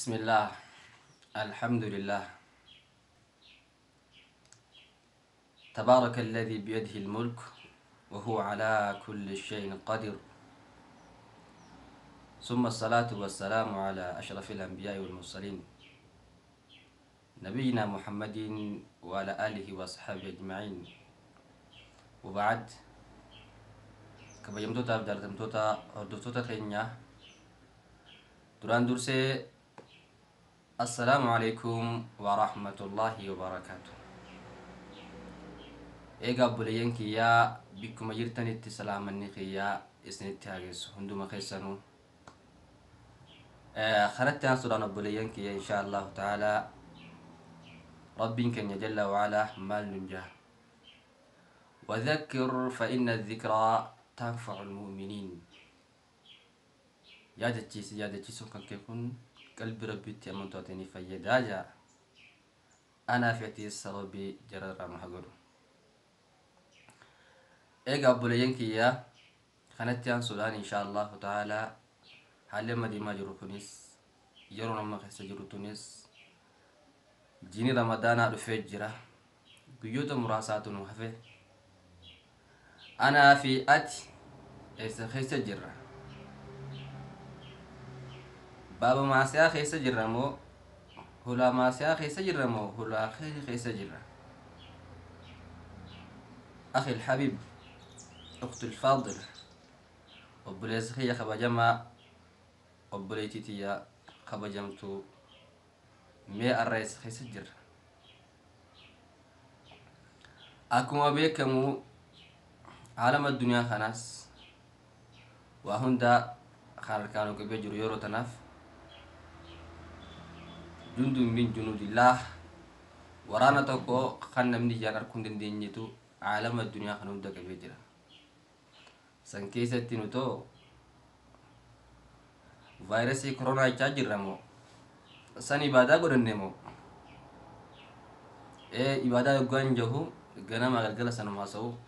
بسم الله، الحمد لله، تبارك الذي بيده الملك وهو على كل شيء قدير، ثم الصلاة والسلام على أشرف الأنبياء والمرسلين نبينا محمد وعلى آله وصحبه أجمعين، وبعد. Kabajamtootaaf jaalatamtoota hordoftoota keenya, duraan dursee assalaamu alaikum warahmatullaahi wabarakaatu. Eega obboleeyyan kiyyaa, bikkuma jirtanitti salaamanni kiyyaa isinitti haa geessu hunduma keessanuu. Kanatti aansuudhaan, obboleeyyan kiyya, insha allahu ta'aalaa rabbiin keenya jalla wa'alaa maal nun jaha? وذكر فإن الذكرى تنفع المؤمنين. Yaadachiisi, yaadachiisuun kan kee kun qalbii rabbiitti amantootanii fayyadaa jaa. Anaa fi atiis rabbii jararraa nu haa godhu. Egaa obboleeyyan kiyyaa, kanatti aansuudhaan insha allahu ta'aalaa haalli amma deemaa jiru kunis, yeroo nama keessa jiru tunis, jiini ramadaanaa dhufee jira. Guyyoota muraasaatu nu hafe. Anaa fi ati eessa keessa jirra? Baaba maasiyaa keessa jirra moo, hulaa maasiyaa keessa jirra moo, hulaa kheyrii keessa jirra? أخي الحبيب، أختي الفاضلة، obboleessa kiyya kabajamaa, obboleettii tiyya kabajamtuu, mee arra eessa keessa jirra? Akkuma beekamu aalama addunyaa kanaas waa hundaa kan harkaan qabee jiru yeroo tanaaf جند من جنود الله, waraana tokko kan namni ijaan arguu hin dandeenyetu aalama addunyaa kana hunda qabee jira. San keessatti nutoo vaayirasii koronaa jechaa jirra moo, san ibaadaa godhanne moo? Ee, ibaadaa yoggaan jahu ganama galgala sanuma haasa'u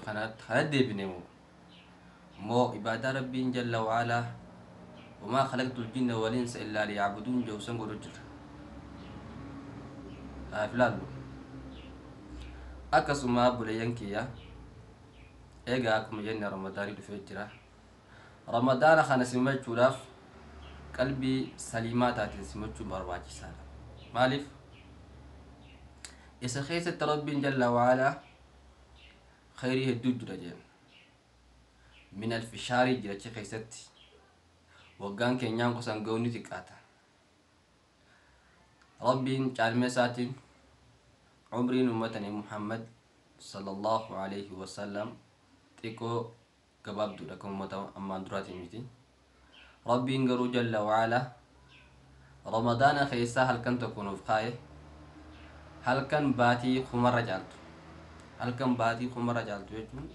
kana deebine moo, ibaadaa rabbiin jalla wa'alaa وما خلقت الجن والإنس إلا ليعبدون jahu san godhu jira? Haaf laallu. Akkasuma obboleeyyan kiyya, egaa akkuma jenne ramadaanii dhufee jira. Ramadaana kana simachuudhaaf qalbii saliimaa taateen simachuun barbaachisaadha. Maaliif? Isa keessatti rabbiin jalla wa'alaa khayrii hedduu jira jeen. من ألف شهر jira achi keessatti. Waggaan keenyaan kusan ga'u ni xiqqaata. Rabbiin caalmee isaatiin umriin uummata nabi Muhammad sallallahu alaihi wasallam xiqqoo gabaabduudha, kan uummata ammaan duraatiin miti. Rabbiin garuu jalla wa'alaa ramadaana keessaa halkan tokko nuuf kaa'e, halkan baatii kumarra caaltu. Halkan baatii kumarra caaltu jechuun,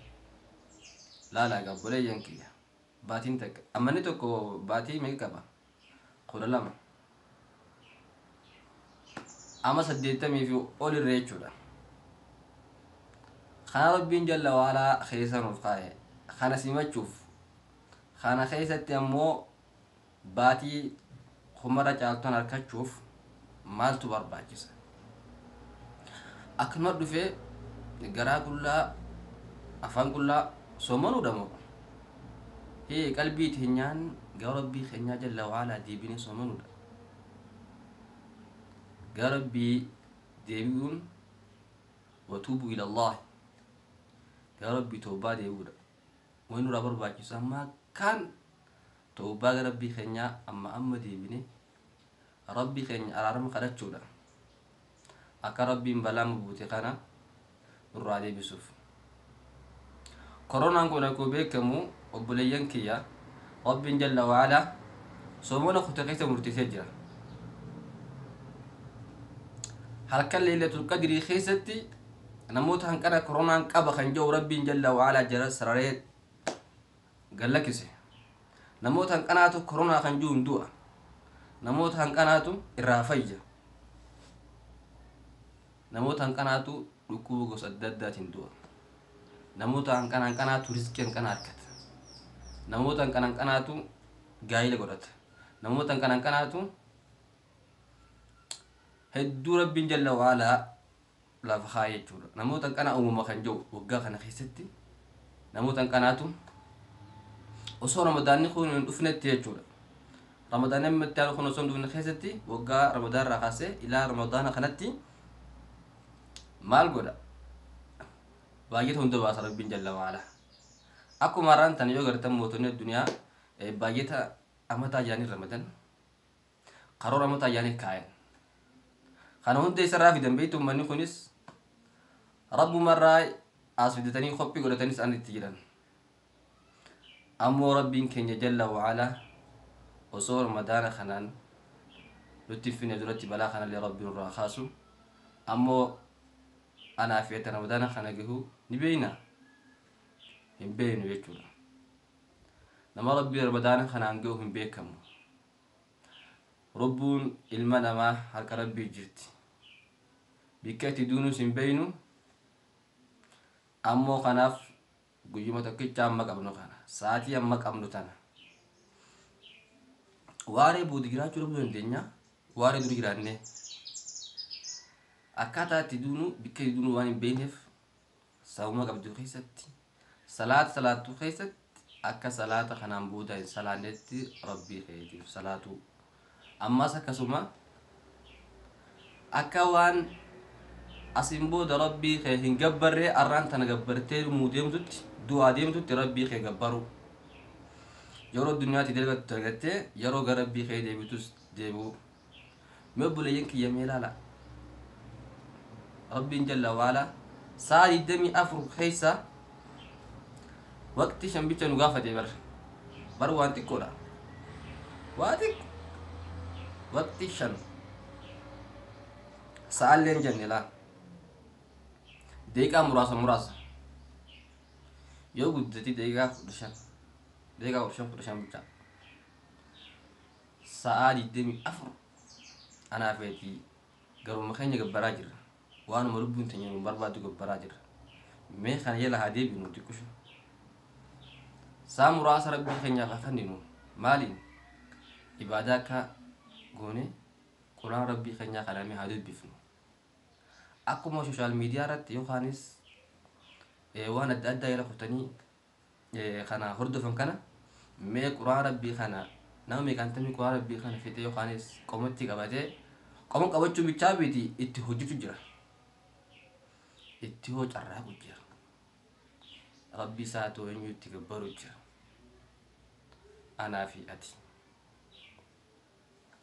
laalaa obboleeyyan kiyya, baatiin takka ammanni tokko baatii meeqa qaba? 12, ama 80 fi ol irra jechuudha. Kana rabbiin jalla waalaa keessa nuuf kaa'e kana simachuuf, kana keessatti ammoo baatii kumarra caaltuun harkachuuf maaltu barbaachisa? Akkuma dhufee garaa qullaa afaan qullaa soomanuudha moo, hee qalbii teenyaan gara rabbii keenyaa jalla waalaa deebinee soomanuudha? Gara rabbii deebi'uun وتوبوا إلى الله, gara rabbii tawbaa deebi'uudha. Wanni nurraa barbaachisu amma kaan tawbaa gara rabbii keenyaa amma amma deebine rabbii keenya araarama kadhachuudha, akka rabbiin balaa buute kana nurraa deebisuuf. Koronaan kun akkuma beekamu, obboleeyyan kiyya, rabbiin jalla wa'alaa soomana kute keessa murteessee jira. Halkan leelatul qadrii keessatti namoota hanqana koronaan qaba kan jiru rabbiin jalla wa'alaa jala sararee gallakkise. Namoota hanqanaatu koronaa kan jiru hin du'a, namoota hanqanaatu irraa fayya, namoota hanqanaatu dhukkuba gosa adda addaatiin du'a, namoota hanqana hanqanaatu riskii hanqana argata, namoota hanqana hanqanaatu gaayila godhata, namoota hanqana hanqanaatu Hedduu Rabbiin jalla waalaa lafa kaa'ee jechuudha. Namoota hanqanaa uumama kan jiru waggaa kana keessatti namoota hanqanaatu osoo Ramadaanni kun hin dhufnetti jechuudha. Ramadaanni amma itti aanu kun osoo hin dhufne keessatti waggaa Ramadaan irraa kaasee ilaa Ramadaana kanatti maal godha? Baay'eeta hunda baasa Rabbiin jalla waalaa. Akkuma har'aan tana yoo gartan mootonni addunyaa baay'eeta amataa jaanii ramadan, karoora amataa jaanii kaayan. Kana hunda isarraa fidan beektu uummanni kunis Rabbumarraa as fidatanii qophii godhatanis an itti jiran. Ammoo Rabbiin keenya jalla wa'ala osoo Ramadaana kanaan nutti hin finne duratti balaa kanallee Rabbi nurraa kaasu. Ammoo anaa fi ati Ramadaana kana gahu ni beekna? Hin beeknu jechuudha. Nama Rabbi Ramadaana kanaan gahu hin beekamu. Lubbuun ilma namaa harka Rabbii jirti. Bikka itti duunus hin beeknu. Ammoo kanaaf guyyuma tokkicha amma qabnu kana, sa'aatii amma qabnu tana. Waaree booda jiraachuu dhabuu dandeenya. Waaree dura jiraannee. Akkaataa itti duunu bikka itti duunu waan hin beekneef sababa qabdu keessatti salaata salaattu keessatti akka salaata kanaan booda hin salaannetti Rabbii keetiif salaatu. Ammas akkasuma akka waan asiin booda Rabbii kee hin gabbarree arraan tana gabbartee dhumuu deemtutti du'aa deemtutti Rabbii kee gabbaru. Yeroo duniyaatti dalagattu dalagattee yeroo gara Rabbii kee deebitus deebi'u. Mee obboleeyyan kiyya mee ilaala. Rabbiin jalla waala sa'a 24 keessa waqtii shan bicha nu gaafate bar. Bar waan xiqqoodha. Waa xiqqo. Waqtii shan. Sa'aallee hin jenne laa. Daqiiqaa muraasa muraasa. Yoo guddate daqiiqaa 15. Daqiiqaa 15 15 bicha. Sa'aa 24 anaa feetii garuma keenya gabbaraa jirra. Waanuma lubbuun teenya nu barbaadu gabbaraa jirra. Mee kana jala haa deebinu xiqqishu. Sa'a muraasa Rabbii keenyaaf haa kenninu. Maaliin? Ibaadaa akka goone Quraan Rabbii keenyaa kana mee haa dubbifnu. Akkuma sooshaal miidiyaa irratti yookaanis waan adda addaa jala kutanii kana hordofan kana mee Quraan Rabbii kana nama meeqaantamii Quraan Rabbii kana fixee yookaanis qomatti qabatee qoma qabachuu bichaa miti itti hojjechuu jira. Itti hoo carraaqu jira. Rabbi isaa ta'u eenyu itti gabbaru jira. Anaa fi ati.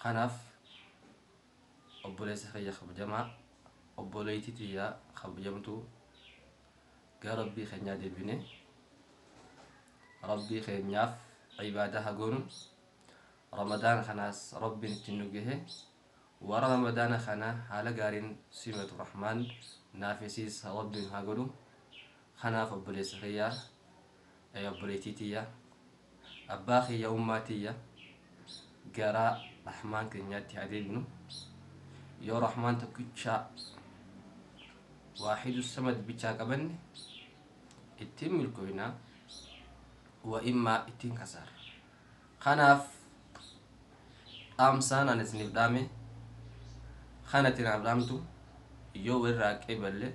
Kanaaf obboleessa kiyya kabajamaa, obboleettii tiyya kabajamtuu gara Rabbii keenyaa deebine Rabbii keenyaaf ibaadaa haa goonu. Ramadaan kanaas Rabbiin ittiin nu gahe warra Ramadaana kana haala gaariin simatu Rahmaan naafisiis Rabbiin haa godhu. Kanaaf obboleessa kiyya, obboleettii tiyya, abbaa kiyya, ummaa tiyya gara Rahmaan keenyaatti haa deebinu. Yoo Rahmaan tokkicha waahidu samad bichaa qabanne ittiin milkooyna wa immaa ittiin kasaarra. Kanaaf dhaamsaan ani isiniif dhaame kanatti naaf dhaamtu yoo walirraa qeeballe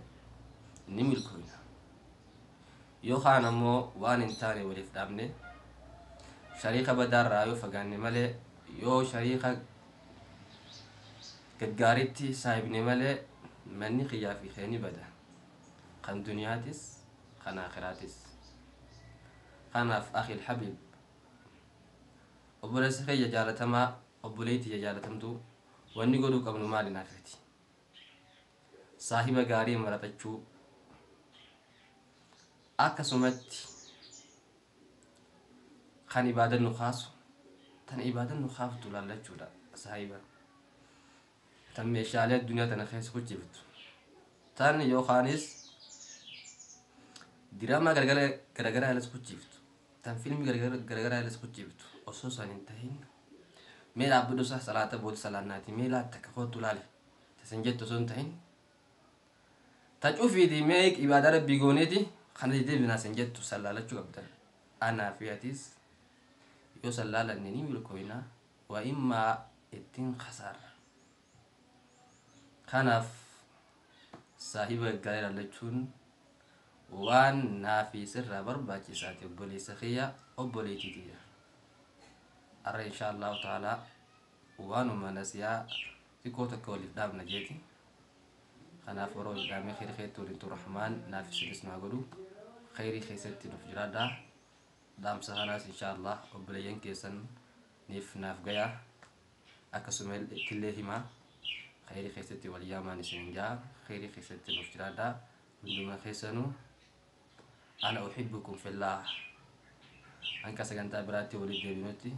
ni milkooyna. Yookaan ammoo waan hin taane waliif dhaamne shariika badaarraa yoo fagaanne malee yoo shariika gaggaariitti saahibne malee manni kiyyaa fi kee ni bada. Kan duniyaatis kan aakhiraatis. Kanaaf akhil habiib obboleessa kiyya jaalatamaa obboleettii tiyya jaalatamtuu wanni godhuu qabnu maali naafeeti? Saahiba gaarii maratachuu akkasumatti kan ibaadan nu kaasu tan ibaadan nu kaaftu laallachuudha saahiba. Tan meeshaalee addunyaa tana keessa kuchiftu tan yookaanis diraamaa garagaraa alas kuchiftu tan filmii garagaraa alas kuchiftu osoo san hin tahin mee dhaabbadhu isaa salaata booda salaannaati mee laa takka kootu laale tasan jettu osoo hin tahin ta cufiiti mee ibaadaa Rabbii gooneeti kana deebinaa san jettu san laalachuu qabdan. Anaa fi atis yoo san laalanne ni milkooyna wa immaa ittiin kasaarra. Kanaaf saahiba gaggaarii laallachuun waan naafii sirraa barbaachisaati, obboleessa kiyya, obboleettii tiyya. Arra insha Allahu ta'ala waanuma nasiyaa xiqqoo tokko waliif dhaabna jeeti. Kanaaf warra waliif dhaabnee kheyrii keessatti waliin turu Rahmaan naaf isinis nu haa godhu. Kheyrii keessatti nuuf jiraadhaa. Dhaamsa kanaas insha Allah obboleeyyan keessan niif naaf gayaa. Akkasuma ittillee himaa. Kheyrii keessatti wal yaamaan isin jaa. Kheyrii keessatti nuuf jiraadhaa. Hunduma keessanuu ana uhibbukum fillah. Hanga sagantaa biraatti walitti deebinutti.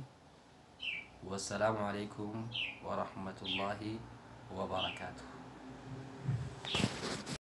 Wassalaamu alaikum warahmatullahi wabarakaatuh.